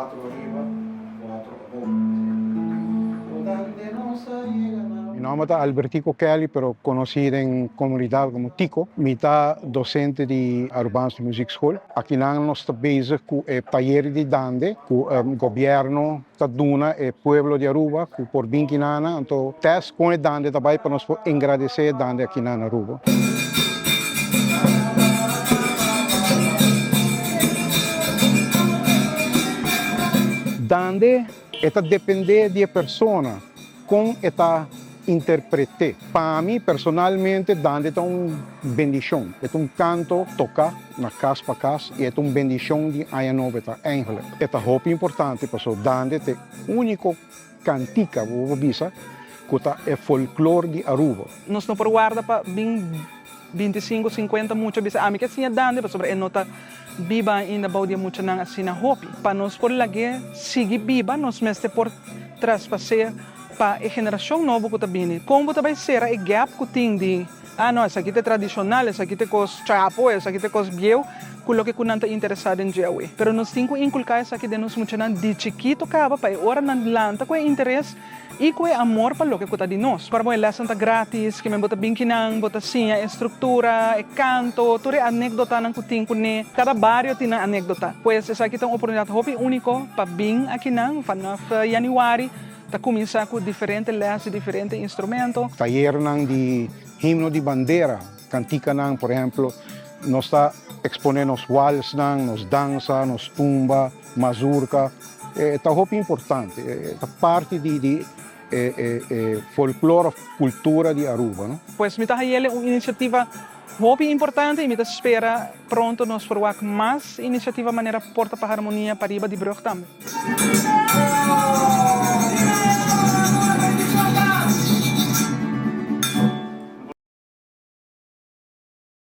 Cuatro ariba, cuatro abou. Dande nos a yega na. Mi nomber ta Albertico Kelly, pero conoci den comunidad como Tico. Mi ta docente di Arubaanse Muziekschool. Akinan nos ta bezig cu e tayer di dande cu gobierno ta duna e pueblo di Aruba cu por bin kinana. Anto test con e dande ta bay pa nos por engradece e dande akinan na Aruba. Dande e ta depende di e persona con e ta interprete. Pa mi personalmente dande ta un bendicion. E ta un canto toca na cas pa cas y e ta un bendicion di aña nobo e ta eigenlijk. E ta hopi importante pasobra dande ta e unico cantica bo por bisa cu ta e folklor di Aruba. Nos no por warda pa bin bintisinco, sinkuenta mucha bisa ami ke siña dande pasobra e no ta biba ainda bou di e muchanan asina hopi. Pa nos por lag'é sigui biba nos mester por traspas'é pa e generashon nobo ku ta bini. Kon bo ta bai sera e gap ku tin di ah no esaki ta e tradishonal, esaki ta e kos chapo, esaki ta e kos bieu ku loke ku nan ta interesá den dje awe. Pero nos tin ku inkulká esaki den nos muchanan di chikito kaba pa e ora nan lanta ku e interes I ku e amor pa loke ku ta di nos. Ora bo e lèsnan ta grátis, kimen bo ta bin kinan, bo ta siña e struktura, e kanto, tur e anékdotanan ku tin kuné. Kada bario tin nan anékdota. Pues esaki ta un oportunidat hopi úniko pa bin akinan. Vanaf yanüari ta kuminsá ku diferente lès di diferente instrumento. Tayernan di himno di bandera, kantikanan, por ehèmpel, nos ta eksponé nos walsnan, nos dansa, nos tumba. Mazurka e ta hopi importante, e ta parti di di e e e folklor of kultura di Aruba, no. Pues mi ta hayele un inisiativa hopi importante y mi ta spera pronto nos por wak mas inisiativa manera Porta pa Harmonia pariba di brug tambe.